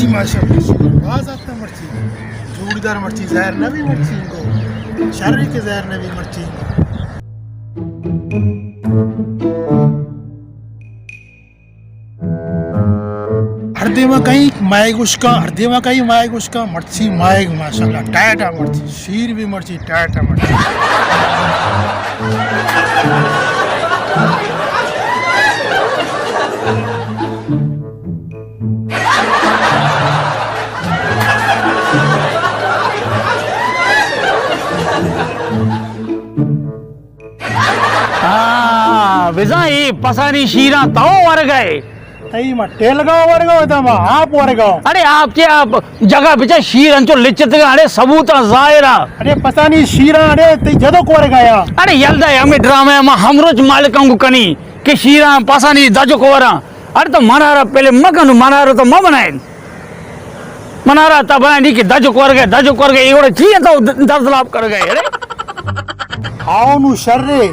ماشاءاللہ، باز آتا مرچی۔ جوڑدار مرچی، زہر نہ بی مرچی کو۔ شر کہ زہر نہ بی مرچی۔ ہر دیما کئی مائے گوشکا، ہر دیما کئی مائے گوشکا، مرچی مائے، ماشاءاللہ، ٹائٹ آ مرچی، شیر بھی مرچی، ٹائٹ آ مرچی۔ ہاں، بزاں اے پسانی شیراں تو ورگئے۔ تئی ما ٹیلگا ورگا، ادا ما آپ ورگا۔ اڑے آپ کے آپ جگہ بچا شیر انچو لچتگا، اڑے ثبوت ظاہر۔ اڑے پسانی شیراں، اڑے تئی جدک ورگا یا۔ اڑے یلدا ہمیں ڈرامہ ما ہم روچ مالکاں کو کنی کہ شیراں پسانی دجک وراں۔ اڑے تو منارا پہلے مکن، منارا تو مبنائن۔ منارا تا بنائیں کہ دجک ورگئے، دجک ورگئے، اے وڑا چی انت تو درد لاپ کرگئے، اڑے؟ آؤ نو شرے،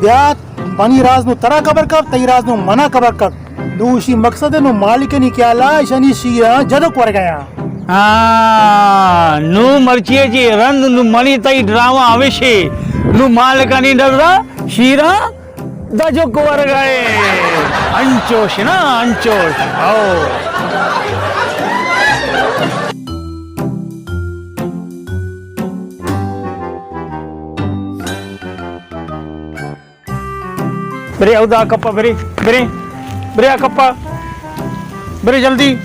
بیا منی راز نو ترا خبر کپ، تئی راز نو منا خبر کپ۔ نو اشی مقصد نو مالکنی خیالا اشانی شیراں جدک ورگیا۔ ہاں، نو مرچی جی رند نو منی تئی ڈرامہ ہمیشی۔ نو مالکانی ڈرا شیراں دجک ورگائے۔ انچوش نا، انچوش۔ او۔ برے اودا کپا، برے، برے، برے آ کپا۔ برے جلدی۔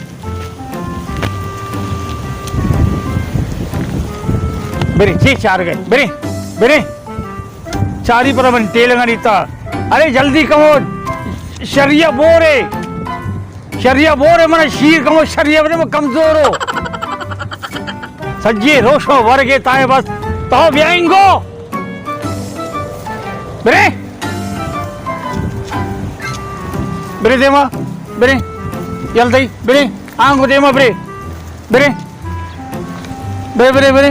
برے، چی چار گئے؟ برے، برے۔ چاری پر من ٹیلنگا نیتا۔ ارے جلدی کمو، شریا بورے۔ شریا بورے، من شیر کمو، شریا بورے، من کمزور ہو۔ سجی روشو ورگے تائے بس۔ تو بیائیں گو۔ برے۔ برے دیما۔ برے۔ یلدائی۔ برے۔ آنگو دیما برے۔ برے۔ برے، برے، برے۔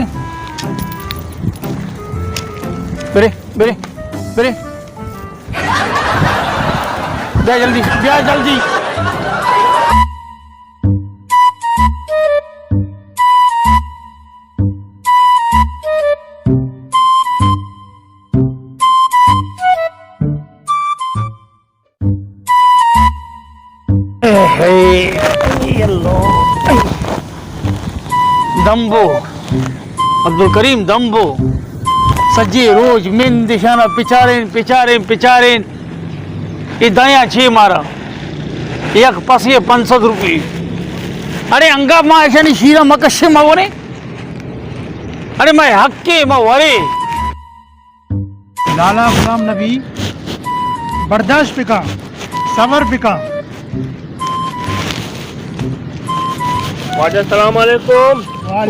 برے، برے، برے۔ بیا جلدی، بیا جلدی۔ اے، اے، اے اللہ۔ دمبو، عبدالکریم دمبو، سجے روچ مند اشانا پچارین، پچارین، پچارین۔ اے دایاں چے مارا؟ یک پسے پنچ سد روپی۔ اڑے انگا ما اشانی شیرا مکشے مورے۔ اڑے مئے حقے ما ورے۔ لالا غلام نبی برداشت بکن، صبر بکن۔ واجہ السلام علیکم۔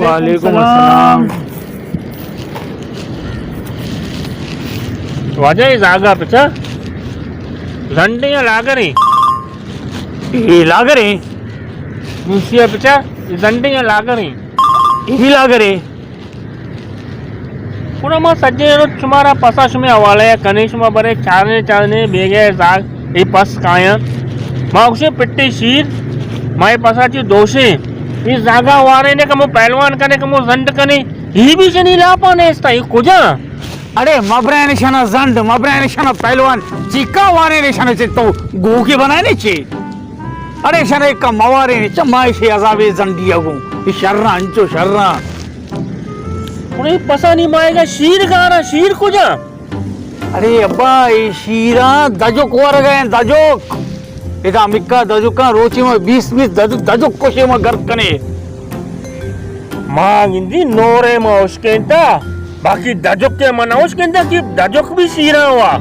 وعلیکم السلام۔ واجہ اے زاگا پچا زنڈیں یا لاگریں؟ اے لاگریں۔ دوسری پچا زنڈیں یا لاگریں؟ اے بھی لاگریں۔ گڑا ما سجیں روچ شمارا پسا شمے حوالہ ءَ کنیں، شما برے چارنے چارنے بیگہ زاگ اے پس کایاں۔ ما گوشیں پٹے شیر، ما اے پسا چی دوشیں۔ اے زاگا وارے نے کمو پہلوان کنے، کمو زنڈ کنے۔ اے بھی شنی لاپا نیستا، اے کجا؟ اڑے مبرین شنا زنڈ، مبرین شنا پہلوان، چیکا وارے نے شنا چی تو گوگی بنائے نے چی؟ اڑے شنا ایک موارے نے چا مائشی عذابے زنڈی اگوں۔ اے شرا انچو شرا۔ اڑے پسانی مائے گا شیر گارا، شیر کجا؟ اڑے ابا، اے شیراں دجک ورگا ایں، دجک۔ ادا مکا دجکاں روچی ما بیست بیست دج-، دجک کشے ما گرد کنے۔ ما گندی نورے ما اشکینتا، باقی دجک کے ما نہ اشکینتا کہ دجک بھی شیراں وا۔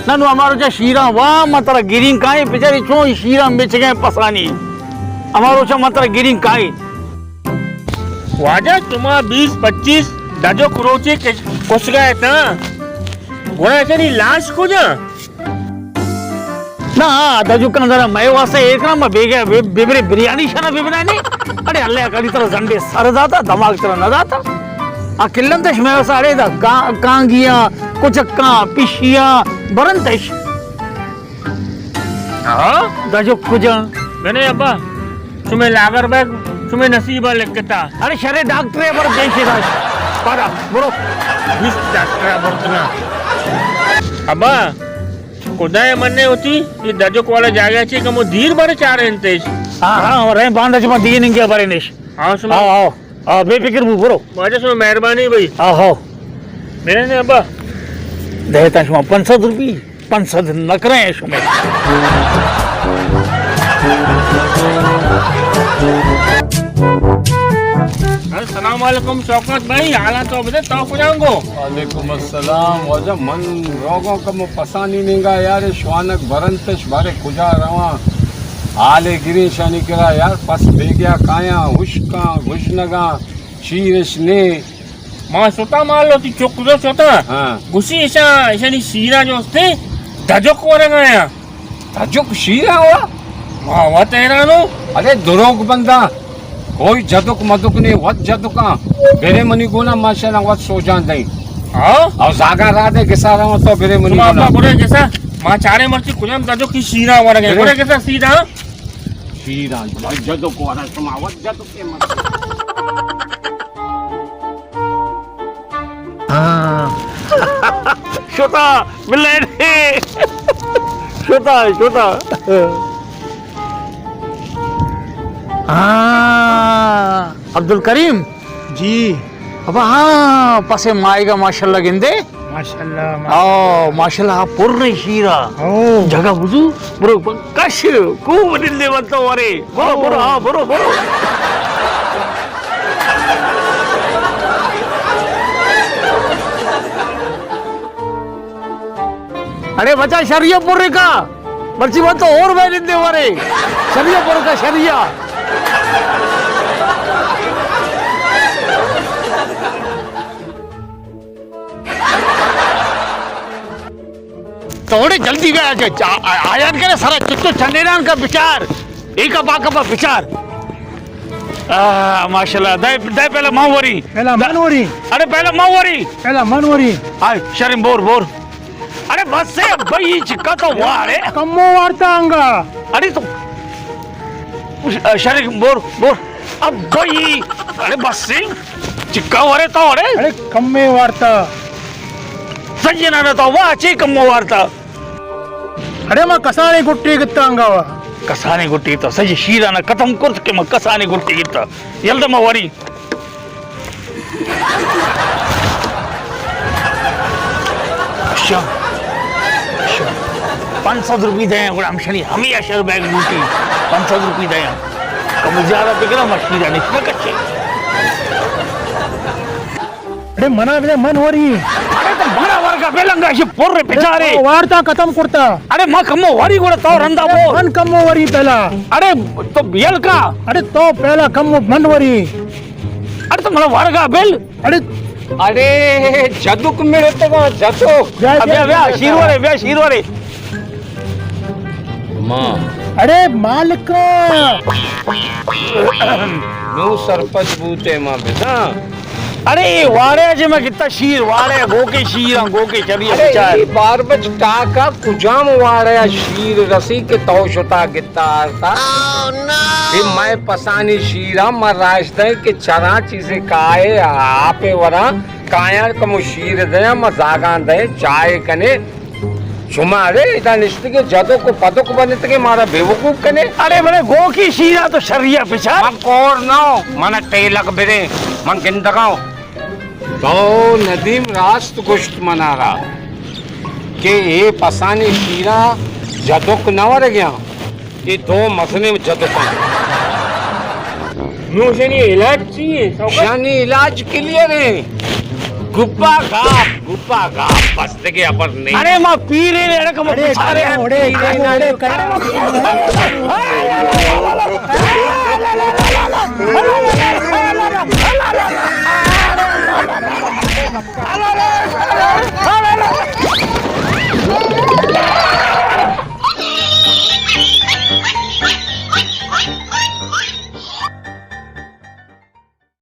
نہ نو ہمارو چا شیراں وا، ما ترا گرین کائیں، بچاری چون شیراں بچگیں پسانی۔ ہمارو چا ما ترا گرین کائیں۔ واجہ، شما بیست پچیس دجک روچے کش-، کشگا اتاں، گڑا اشانی لاش کجا؟ نا، دجکاں ذرا مئے واسطہ ایر کنا، ما بیگہ بے-، ببرے بریانی شنا ببنانی۔ اڑے اللہ کلی ترا زنڈے سر داتا، دماغ ترا نہ داتا۔ آ کلنتش مئے واسطہ اڑے دا کا-، کانگیاں، کچکاں، پشیاں، برنتش۔ ہاں؟ دجک کجا؟ بنے ابا۔ شمئے لاگر بیگ شمئے نصیب ءَ لکھتا۔ ارے شرے ڈاکٹر ءَ بر دیشے داشت۔ پارا، برو۔ بیست ڈاکٹر ءَ برتنا۔ ابا، کدائے من نے ہوتی، یہ دجک والا جاگہ چی کمو دیر بر چارے انتش۔ ہاں، ہاں، اور ہیں باندا شما دین انگے برے نش۔ ہاں، شما۔ ہاں، ہاں۔ آ، بے فکر بو، برو۔ واجہ شما مہربانی بھائی۔ آ، ہاؤ۔ میرے نے ابا۔ دے تا شما پنچ سد روپی، پنچ سد نہ کریں شما۔ السلام علیکم شوکت بھائی، حالاں تو بدے، تو کجام گو؟ وعلیکم السلام۔ واجہ من روگوں کم پسانی نینگا یار، شوانک برنتش بارے کجا رواں؟ حالے گریں شانی کرا یار، پس بیگیا کایاں، ہشکاں، گژنگاں، شیرش نے۔ ما شتا مال لوٹی چک رو شتا۔ ہاں۔ گوشی ایشاں، ایشانی شیراں جو استے، دجک ورگا یا۔ دجک شیراں وا؟ ما وت حیرانو۔ ارے دروگ بندہ، کوئی جدک مدک نے، وت جدکاں۔ برے منی گونا ماشاءاللہ وت سوجان دئی۔ ہاں؟ او زاگا را دے گسا رہا تو برے منی شما گونا۔ ابا برے گسا، ما چارے مرچی کجام دجک کی شیراں ورگا۔ برے۔ برے گسا سیدھا۔ شیراں، بھائی جدک ورا شما وت جدک کے مت۔ ہاں۔ شتا، ملے نے۔ شتا، شتا۔ ہاں، عبدالکریم۔ جی۔ ابا ہاں، پسے مائیگا ماشاءاللہ گندے۔ ماشاءاللہ، ماشاءاللہ۔ او، ماشاءاللہ، پر نے شیرا۔ او۔ جگہ بزو، برو، کش، کو بدل دے بنتا ورے۔ برو، برو، ہاں، برو، برو۔ اڑے بچا شریعہ پر کا، مرچی بن تو اور بے نندے ورے۔ شریعہ پر کا، شریعہ۔ توڑے جلدی بیا کہ آ-، آ-، آیان کرے سارا چچو چنڈیران کا بچار، ایک باک با بچار۔ آ، ماشاءاللہ، دے، دے پہلا ماں وری۔ پہلا من وری۔ اڑے پہلا ماں وری۔ پہلا من وری۔ آئے، شرم بور، بور۔ اڑے بس سے بھائی چکا تو وارے۔ کمو وارتا انگا۔ اڑے تو شرم بور، بور۔ اب بھائی، اڑے بس سے چکا وارے تو اڑے۔ اڑے کمے وارتا۔ سجنا نہ تو وا چی کمو وارتا۔ اڑے ما کسانے گٹی گتا انگا وا۔ کسانے گٹی تا سجی شیرانا ختم کرت کہ ما کسانے گٹی گتا۔ یلدا ما وری۔ اچھا۔ اچھا۔ پنچ سد روپی دے گڑا ہمشنی ہمیں اشر بیگ لوٹی۔ پنچ سد روپی دے۔ کم زیادہ بگڑا ما شیرا نشنا کچے۔ اڑے منا بلے من وری۔ اڑے تو منا ورگا بلنگا شی پر پچارے۔ تو وارتا ختم کرتا۔ اڑے ما کمو وری گڑا تو رندا بو۔ من کمو وری پہلا۔ اڑے تو بیل کا۔ اڑے تو پہلا کمو من وری۔ اڑے تو منا ورگا بل۔ اڑے۔ اڑے جدک میرے تو جدک۔ بیا، بیا، بیا، بیا، شیر ورے، بیا، شیر ورے۔ ماں۔ اڑے مالکا۔ نو سرپد بوتے ماں بزاں۔ اڑے واڑے جے میں گتا شیر، واڑے گوکے شیر، گوکے چبی اڑے بچار۔ اے بار بچ ٹاکا کجام واڑے شیر رسی کہ تو شتا گتا آرتا۔ اے میں پسانی شیرا، میں راشدہ کہ چراں چیزے کائے، آپے وراں کایاں کمو شیر دیاں، میں زاگاں دے چائے کنے۔ شما اڑے ادا نشتگے جدک و پدک بنتگے مارا بے وقوف کنے۔ اڑے بلے گوکی شیرا تو شریا بچار۔ من کور نہ ہوں، من ٹیلک برے، من گندگاؤں۔ تو ندیم راست گوشت منارا کہ اے پسانی شیرا جدک نہ ورگیاں۔ اے دو مزنیں جدکاں۔ نو شنی علاج چی ہے، سوکا؟ شنی علاج کلیئر ہے۔ گپا گاپ، گپا گاپ، بس دگے ابر نہیں۔ اڑے ما پیرے نے، اڑے کم اڑے، بچارے۔ اڑے، اڑے، اڑے، اڑے۔